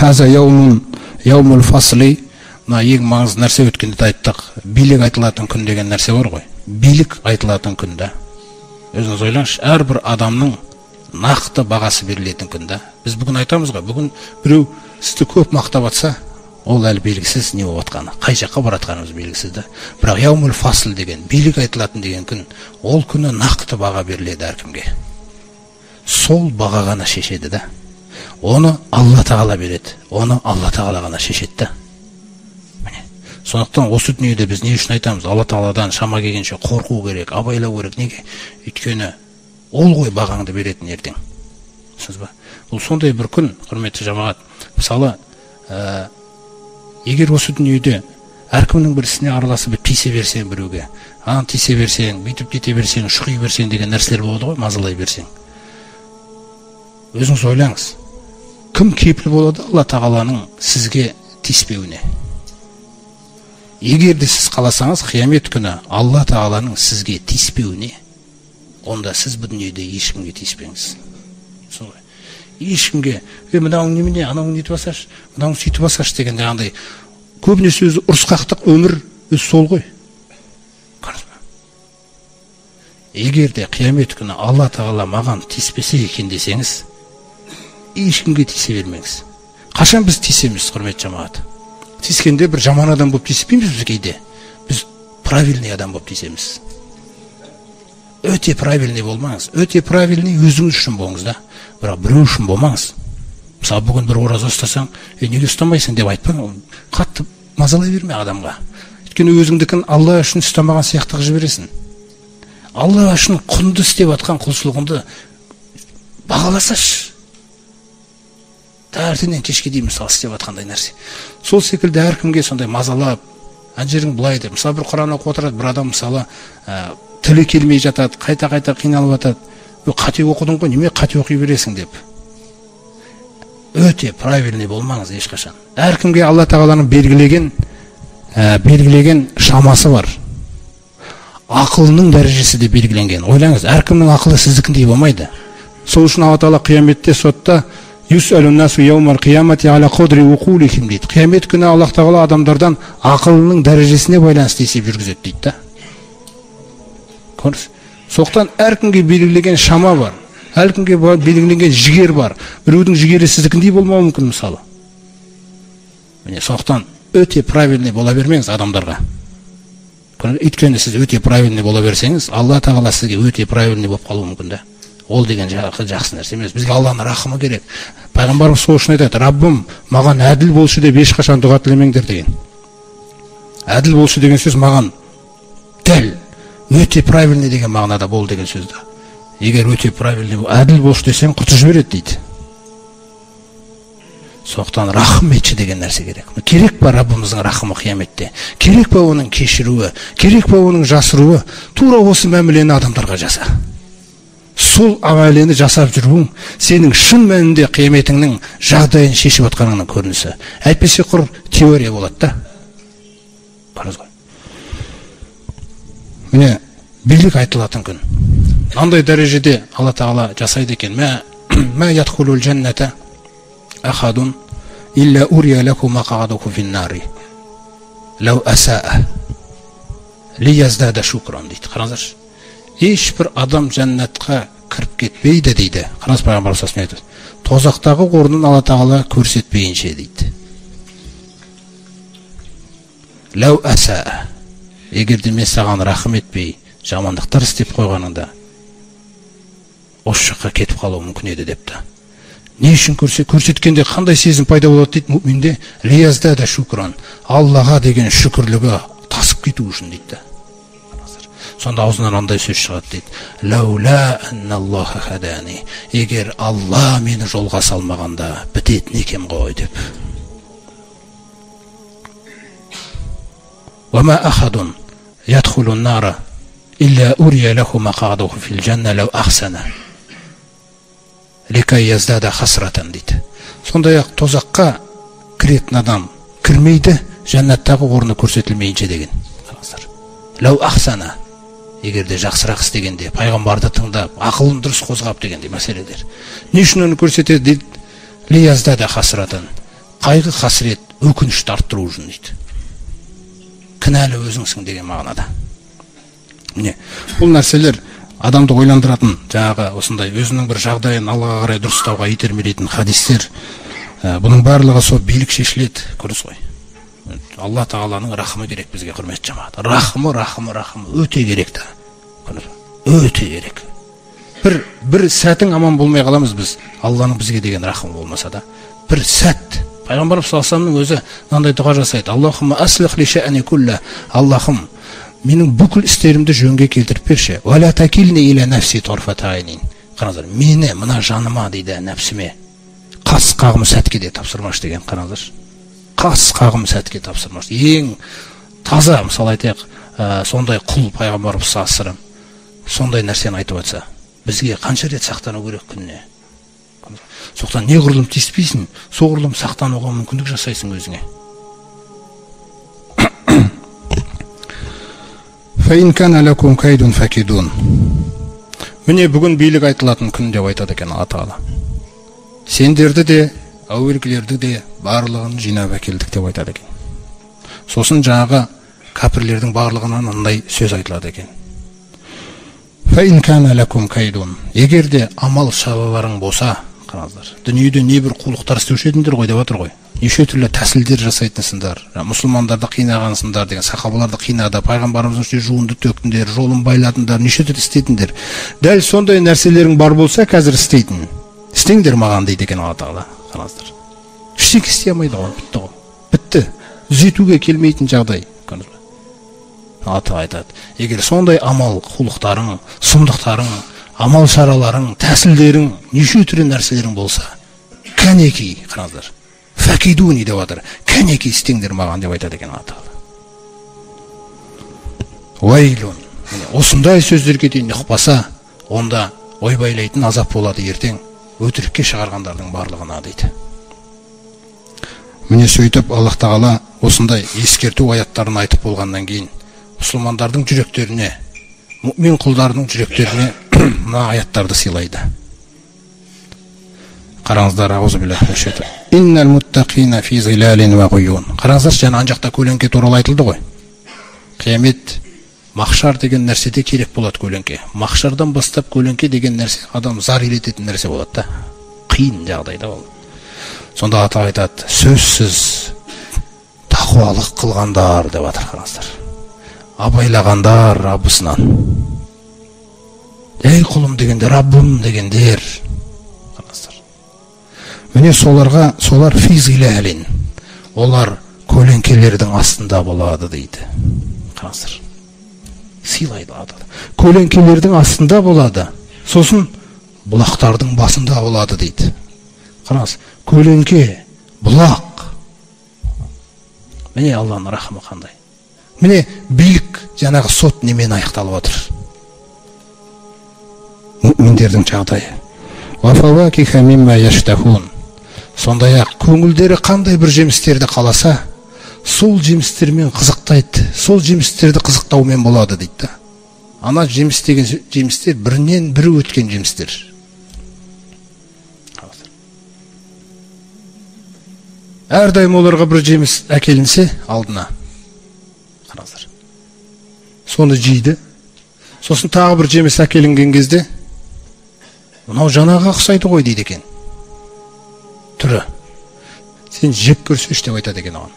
Хаза яумул фасли. Мына ең маңызды нәрсе, өткенде де айттық, билік айтылатын күн деген нәрсе бар ғой. Билік айтылатын күн да. Өзіңіз ойлаңызшы, әрбір адамның нақты бағасы берілетін күн да. Біз бүгін айтамыз ғой, бүгін біреу сізді көп мақтап атса, ол әлі белгісіз не болып жатқаны, қай жаққа баратқанымыз белгісіз да. Бірақ яумул фасл деген, билік айтылатын деген күн, ол күні нақты баға беріледі әркімге. Сол баға ғана шешеді да. Оны Алла Тағала береді, оны Алла Тағала ғана шешеді да. Міне. Сондықтан осы дүниеде біз не үшін айтамыз? Алла Тағаладан шама келгенше қорқу керек, абайлау керек. Неге? Өйткені ол ғой бағаңды беретін ертең. Түсіндіңіз ба? Бұл сондай бір күн, құрметті жамағат. Мысалы, егер осы дүниеде әркімнің бір ісіне араласып тиісе берсең біреуге, ана тиісе берсең, бүйтіп кете берсең, шұқи берсең деген нәрселер болады ғой, мазалай берсең. Өзіңіз ойлаңыз, кім кепіл болады Алла Тағаланың сізге тиіспеуіне? Егер де сіз қаласаңыз, қиямет күні Алла Тағаланың сізге тиіспеуіне, онда сіз бұл дүниеде ешкімге тиіспеңіз. Солай. Ешкімге, мынауың немене, анауың нетіп басашы, мынауың сөйтіп басашы деген жаңағыдай көбінесе өзі ұрысқақтық өмір өзі сол ғой. Көрдіңіз бе? Егер де қиямет күні Алла Тағала маған тиіспесе екен десеңіз, ешкімге тиісе бермеңіз. Қашан біз тиісеміз, құрметті жамағат? Тиіскенде бір жаман адам болып тиіспейміз біз кейде. Біз правильный адам болып тиісеміз. Өте правильный болмаңыз. Өте правильный өзіңіз үшін болыңыз да. Бірақ біреу үшін болмаңыз. Мысалы, бүгін бір ораза ұстасаң, неге ұстамайсың деп айтпаң, қатты мазалай берме адамға. Өйткені өзіңдікін Алла үшін ұстамаған сияқты қылып жібересің. Алла үшін құнды істеп жатқан құлшылығыңды бағаласашы. Таңертеңнен кешке дейін мысалы істеп жатқандай нәрсе. Сол секілді әркімге сондай мазалап, ана жерің былай деп. Мысалы, бір Құран оқып отырады, бір адам мысалы тілі келмей жатады, қайта-қайта қиналып жатады. Қате оқыдың ғой, неме қате оқи бересің деп. Өте правильный болмаңыз ешқашан. Әркімге Алла Тағаланың белгілеген шамасы бар. Ақылының дәрежесі де белгіленген. Ойлаңыз, әркімнің ақылы сіздікіндей болмайды. Сол үшін Алла Тағала қияметте сотта дейді. Қиямет күні Аллах Тағала адамдардан ақылының дәрежесіне байланысты есеп жүргізеді дейді да. Көрдіңіз? Сондықтан әркімге белгіленген шама бар, әркімге белгіленген жігер бар. Біреудің жігері сіздікіндей болмауы мүмкін мысалы. Міне, сондықтан өте правильный бола бермеңіз адамдарға. Өйткені сіз өте правильный бола берсеңіз, Алла Тағала сізге өте правильный болып қалуы мүмкін да. Ол деген жақсы нәрсе емес. Бізге Алланың рахымы керек. Пайғамбарымыз сол үшін айтады, Раббым, маған әділ болшы деп ешқашан дұға тілемеңдер деген. Әділ болшы деген сөз маған дәл, өте правильный деген мағынада бол деген сөз да. Егер өте правильный, әділ болшы десең, құты жібереді дейді. Сондықтан рахым етші деген нәрсе керек. Керек па Раббымыздың рахымы қияметте? Керек па оның кешіруі? Керек па оның жасыруы? Тура осы мәмілені адамдарға жаса. Сол амалені жасап жүруің сенің шын мәнінде қияметіңнің жағдайын шешіп отқаныңның көрінісі. Әйтпесе құр теория болады да. Көрдіңіз ғой. Міне, билік айтылатын күн. Мынандай дәрежеде Алла Тағала жасайды екен. Мә ядхулул жанната ахадун илля урия лаху мақаадуху фин нари лау асаа лияздада шукран дейді. Қараңыздаршы. Ешбір адам жәннатқа кіріп кетпейді дейді. Қараңыз, пайғамбарымыз саллаллаху алейхи вассалам айтады. Тозақтағы орнын Алла Тағала көрсетпейінше дейді. Лау асаа. Егер де мен саған рахым етпей, жамандықтар істеп қойғаныңда, осы жаққа кетіп қалуы мүмкін еді депті. Не үшін көрсеткенде қандай сезім пайда болады дейді мүминде? Лияздада шукран. Аллаға деген шүкірлігі тасып кету үшін дейді. Сонда аузынан андай сөз шығады дейді. Лаула анналлаха хадани. Егер Алла мені жолға салмағанда бітетін екен ғой деп. Уама ахадун ядхулун нара илля урия лаху мақаадуху фил жанна лау ахсана ликай яздада хасратан дейді. Сондай-ақ тозаққа кіретін адам кірмейді, жәннаттағы орны көрсетілмейінше деген. Қараңыздар. Лау ахсана. Егер де жақсырақ істегенде, пайғамбарды тыңдап, ақылын дұрыс қозғап дегендей мәселелер. Не үшін оны көрсетеді дейді? Лияздада хасратан. Қайғы, қасірет, өкінішті арттыру үшін дейді. Кінәлі өзіңсің деген мағынада. Міне, бұл нәрселер адамды ойландыратын, жаңағы осындай өзінің бір жағдайын Аллаға қарай дұрыстауға итермелейтін хадистер. Бұның барлығы сол билік шешіледі, көрдіңіз ғой. Алла Тағаланың рахымы керек бізге, құрметті жамағат. Рахымы, рахымы, рахымы өте керек та. Өте керек. Бір сәтің аман болмай қаламыз біз, Алланың бізге деген рахымы болмаса да. Бір сәт. Пайғамбарымыз саллаллаху алейхи вассаламның өзі мынандай дұға жасайды. Аллахумма аслих ли шәни кулла. Аллахым, менің бүкіл істерімді жөнге келтіріп берші. Уа ла такилни иля нафси тарфата айнин. Қараңыздар, мені мына жаныма дейді, нәпсіме қас қағым сәтке де тапсырмашы деген, қараңыздар. Қас қағым сәтке тапсырмашы. Ең таза, мысалы айтайық, сондай құл пайғамбарымыз саллаллаху алейхи вассалам сондай нәрсені айтып жатса, бізге қанша рет сақтану керек күніне? Соқтан неғұрлым тиіспейсің, соғұрлым сақтануға мүмкіндік жасайсың өзіңе. Міне бүгін билік айтылатын күн деп айтады екен Алла Тағала. Сендерді де, әуелгілерді де барлығын жинап әкелдік деп айтады екен. Сосын жаңағы кәпірлердің барлығынан мындай сөз айтылады екен. Егер де амал шараларың болса, қараңыздар, дүниеде небір қулықтар істеуші едіңдер ғой деп отыр ғой. Неше түрлі тәсілдер жасайтынсыңдар, мұсылмандарды қинағансыңдар деген, сахабаларды қинады, пайғамбарымыздың үстіне жуынды төктіңдер, жолын байладыңдар, неше түрлі істедіңдер. Дәл сондай нәрселерің бар болса, қазір істейтін. Істеңдер маған дейді екен Алла Тағала. Қараңыздар. Ештеңе істей алмайды ғой, бітті ғой. Бітті. Түзетуге келмейтін жағдай. Алла Тағала айтады, егер сондай амал қулықтарың, сұмдықтарың, амал шараларың, тәсілдерің, неше түрлі нәрселерің болса, кәнекей, қараңыздар, фәкидуни деп жатыр, кәнекей істеңдер маған деп айтады екен Алла Тағала. Уайлун, осындай сөздерге дейін ұқпаса, онда ойбайлайтын азап болады ертең өтірікке шығарғандардың барлығына дейді. Міне сөйтіп Аллах Тағала осындай ескерту аяттарын айтып болғаннан кейін мұсылмандардың жүректеріне, мүмин құлдарының жүректеріне мына аяттарды сыйлайды. Қараңыздар, иннал муттақина фи зилалин ва ғуюн. Қараңыздар, жаңа ан жақта көлеңке туралы айтылды ғой. Қиямет, махшар деген нәрседе керек болады көлеңке. Махшардан бастап көлеңке деген нәрсе адам зар елететін нәрсе болады да. Қиын жағдайда ол. Сонда ата айтады, сөзсіз тақуалық қылғандар деп жатыр, қараңыздар. Абайлағандар Раббысынан. Ей құлым дегендер, Раббым дегендер. Қараңыздар. Міне соларға, солар фи зилалин. Олар көлеңкелердің астында болады дейді. Қараңыздар. Сыйлайды Алла. Көлеңкелердің астында болады. Сосын бұлақтардың басында болады дейді. Қараңыз, көлеңке, бұлақ. Міне Алланың рахымы қандай. Міне билік жаңағы сот немен аяқталып отыр. Мүминдердің жағдайы. Сондай-ақ көңілдері қандай бір жемістерді қаласа, сол жемістермен қызықтайды, сол жемістерді қызықтаумен болады дейді. Ана жеміс деген жемістер бірінен бірі өткен жемістер. Әрдайым оларға бір жеміс әкелінсе алдына, қараңыздар, соны жейді. Сосын тағы бір жеміс әкелінген кезде, мынау жаңағыға ұқсайды ғой дейді екен. Түрі. Сен жеп көрсеші деп айтады екен оған.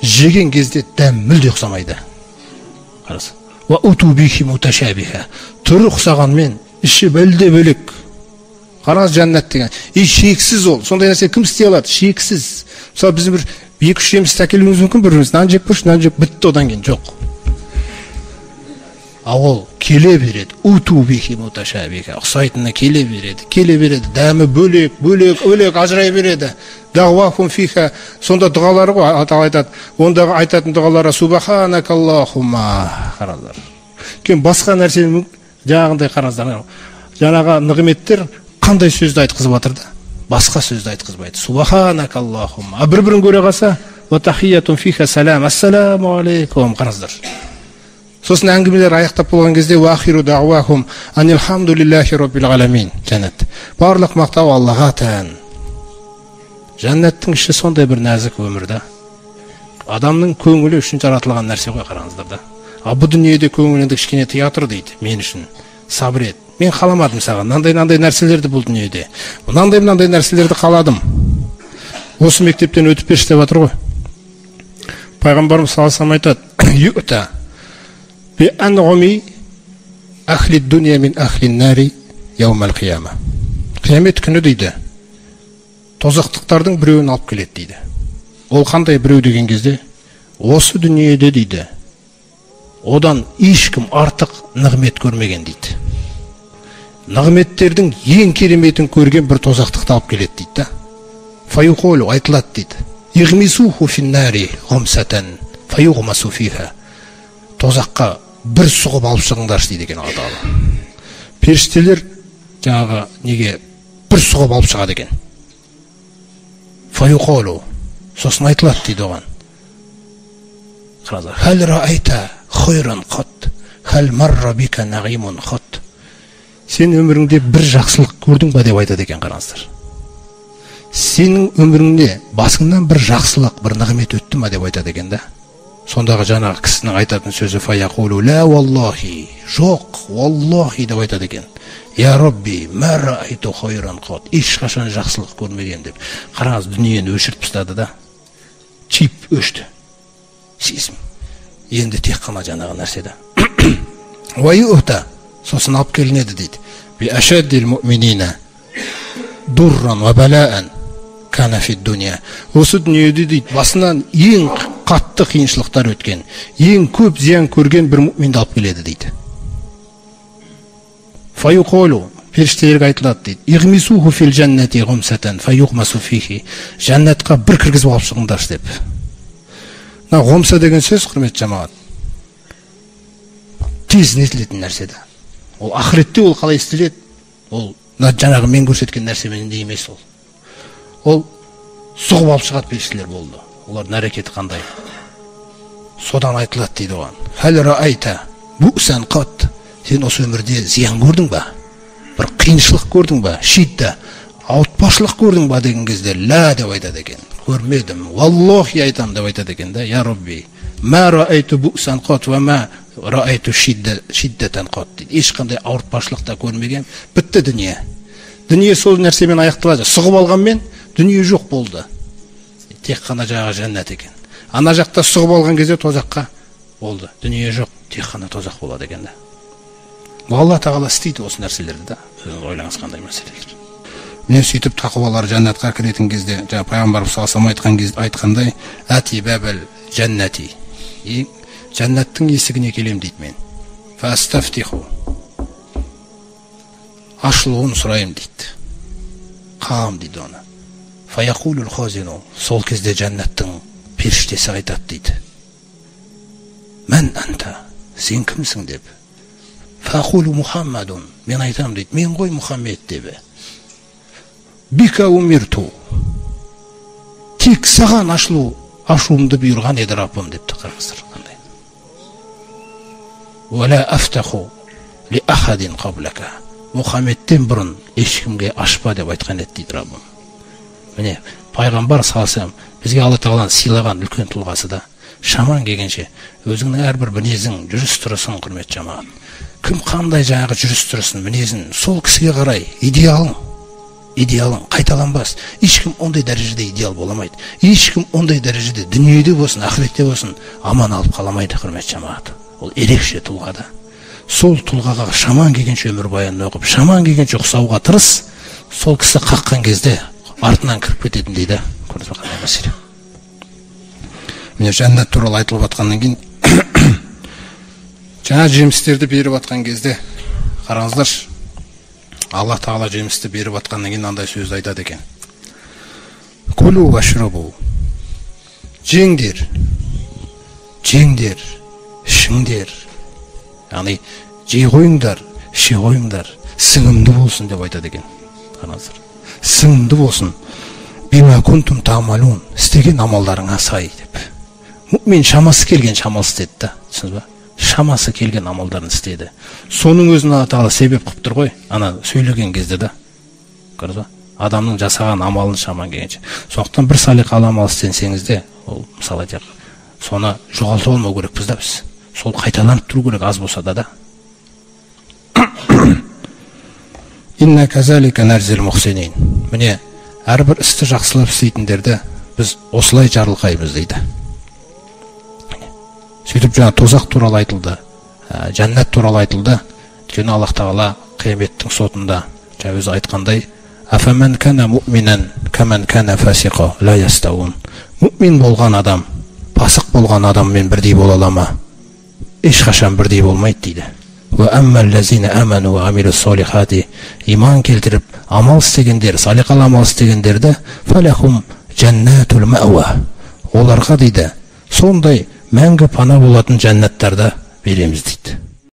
Жеген кезде дәм мүлде ұқсамайды. Қараңыз. Түрі ұқсағанмен іші мүлде бөлек. Қараңыз, жәннат деген. И шексіз ол. Сондай нәрсе кім істей алады? Шексіз. Мысалы біздің бір 2-3 жемісті әкелуіміз мүмкін, біріміз нан жеп көрші, нан жеп бітті, одан кейін жоқ. А ол келе береді. Уту бихи муташабиха. Ұқсайтынына келе береді, келе береді. Дәмі бөлек, бөлек, бөлек ажырай береді. Дағуахум фиха. Сонда дұғалары ғой, Алла айтады. Ондағы айтатын дұғалары субханакаллахумма. Қараңыздар. Кейін басқа нәрсені жаңағындай қараңыздар. Жаңағы нығметтер қандай сөзді айтқызып жатыр да? Басқа сөзді айтқызбайды. Субханакаллахумма. А бір-бірін көре қалса, ва тахиятун фиха салам. Ассаламу алейкум. Қараңыздар. Сосын әңгімелер аяқтап болған кезде уахиру дағуахум анилхамдулиллахи роббил аламин. Жәннат. Барлық мақтау Аллаға тән. Жәннаттың іші сондай бір нәзік өмір да. Адамның көңілі үшін жаратылған нәрсе ғой, қараңыздар да. А бұл дүниеде көңіліңді кішкене тыя тұр дейді, мен үшін сабыр ет. Мен қаламадым саған мынандай-мынандай нәрселерді бұл дүниеде. Мынандай-мынандай нәрселерді қаладым. Осы мектептен өтіп берші деп жатыр ғой. Пайғамбарымыз саллаллаху алейхи вассалам айтады: «Юта би анъуми ахли дуния мин ахли нари яумал қияма». Қиямет күні дейді, тозақтықтардың біреуін алып келеді дейді. Ол қандай біреу деген кезде, осы дүниеде дейді, одан ешкім артық нығмет көрмеген дейді. Нығметтердің ең кереметін көрген бір тозақтықты алып келеді дейді да. Фаюқолу, айтылады дейді. Игмисуху финнари ғумсатан фаюғмасу фиха. Тозаққа бір сұғып алып шығыңдаршы дейді екен Алла Тағала. Періштелер жаңағы неге бір сұғып алып шығады екен. Фаюқолу, сосын айтылады дейді оған. Қараңыздар, хал раайта хайран қат, хал марра бика нағимун қат. Сен өміріңде бір жақсылық көрдің ба деп айтады екен, қараңыздар. Сенің өміріңде басыңнан бір жақсылық, бір нығмет өтті ма деп айтады екен да. Сондағы жаңағы кісінің айтатын сөзі фаяқулу ла валлахи, жоқ, валлахи деп айтады екен. Я Робби, ма раайту хайран қат, ешқашан жақсылық көрмеген деп. Қараңыз, дүниені өшіріп тастады да. Чип өшті. Сезім. Енді тек қана жаңағы нәрсе да. Уа сосын алып келінеді дейді. Би ашаддил муъминина дурран ва балаан кана фи дуния. Осы дүниеде дейді басынан ең қатты қиыншылықтар өткен, ең көп зиян көрген бір мүминді алып келеді дейді. Фаюқолу, періштелерге айтылады дейді. Игмисуху фил жаннати ғумсатан фаюғмасу фихи. Жәннатқа бір кіргізіп алып шығыңдаршы деп. Мына ғумса деген сөз, құрметті жамағат, тез нетілетін нәрсе да. Ол ақыретте ол қалай істеледі? Ол жаңағы мен көрсеткен нәрсемен де емес ол. Ол сұғып алып шығады періштелер болды. Олардың әрекеті қандай? Содан айтылады дейді оған. Хал раайта бусан қат. Сен осы өмірде зиян көрдің ба? Бір қиыншылық көрдің ба? Шидда, ауыртпашылық көрдің ба деген кезде ла деп айтады екен. Көрмедім. Валлахи айтам деп айтады екен да. Я Робби, ма раайту бусан қат ва ма раайту шиддатан қат дейді. Ешқандай ауыртпашылық та көрмеген. Бітті дүние. Дүние сол нәрсемен аяқталады. Сұғып алғанмен дүние жоқ болды. Тек қана жаңағы жәннат екен. Ана жақта сұғып алған кезде тозаққа болды. Дүние жоқ, тек қана тозақ болады екен да. Алла Тағала істейді осы нәрселерді да. Өзіңіз ойлаңыз қандай мәселелер. Міне сөйтіп тақуалар жәннатқа кіретін кезде, жаңа пайғамбарымыз саллаллаху алейхи вассалам айтқандай, әти бабал жәннати. Жәннаттың есігіне келем дейді мен. Фастафтиху. Ашылуын сұраймын дейді. Қағам дейді оны. Фаяқулул хазину. Сол кезде жәннаттың періштесі айтады дейді. Мән анта, сен кімсің деп. Фақулу Мухаммадун. Мен айтам дейді. Мен ғой Мұхаммед деп. Бика умирту. Тек саған ашуымды бұйырған еді Раббым депті, қараңыздар қандай. Уала афтаху ли ахадин қаблака. Мұхаммедтен бұрын ешкімге ашпа деп айтқан еді дейді Раббым. Міне пайғамбар саллаллаху алейхи вассалам бізге Алла Тағаланың сыйлаған үлкен тұлғасы да. Шаман келгенше өзіңнің әрбір мінезің, жүріс тұрысың, құрметті жамағат. Кім қандай жаңағы жүріс тұрысын, мінезін, сол кісіге қарай идеалың, идеалың қайталанбас. Ешкім ондай дәрежеде идеал бола алмайды. Ешкім ондай дәрежеде дүниеде болсын, ақыретте болсын аман алып қаламайды, құрметті жамағат. Ол ерекше тұлға да. Сол тұлғаға шаман келгенше өмірбаянын оқып, шаман келгенше ұқсауға тырыс. Сол кісі қаққан кезде артынан кіріп кететін дейді. Көрдіңіз бе қандай мәселе? Міне жәннат туралы айтылып жатқаннан кейін жаңа жемістерді беріп жатқан кезде қараңыздаршы, Алла Тағала жемісті беріп жатқаннан кейін мынандай сөзді айтады екен. Кулу вашрабу. Жеңдер, жеңдер, ішіңдер. Яғни жей қойыңдар, іше қойыңдар, сіңімді болсын деп айтады екен. Қараңыздар. Сіңімді болсын. Бима кунтум таамалун. Істеген амалдарыңа сай деп. Мүмин шамасы келген шамал істеді да, түсіндіңіз ба? Шамасы келген амалдарын істеді. Соның өзін Алла Тағала себеп қылып тұр ғой, ана сөйлеген кезде да. Көрдіңіз ба? Адамның жасаған амалын шаман келгенше. Сондықтан бір салиқалы амал істенсеңіз де, ол мысалы айтайық, соны жоғалтып алмау керекпіз да біз. Сол қайталанып тұру керек, аз болса да да. Инна казалика нарзил мухсинин. Міне, әрбір істі жақсылап істейтіндерді біз осылай жарылқаймыз дейді. Сөйтіп жаңа тозақ туралы айтылды, жәннат туралы айтылды. Өйткені Аллах тағала қияметтің сотында жаңа өзі айтқандай, афаман кана муъминан каман кана фасиқа ла ястаун. Муъмин болған адам пасық болған адаммен бірдей бола ала ма? Ешқашан бірдей болмайды дейді. Уа аммаллазина аману уа амилус солихати, иман келтіріп амал істегендер, салиқалы амал істегендерді, фалахум жаннатул мауа, оларға дейді сондай мәңгі пана болатын жәннаттарды береміз дейді.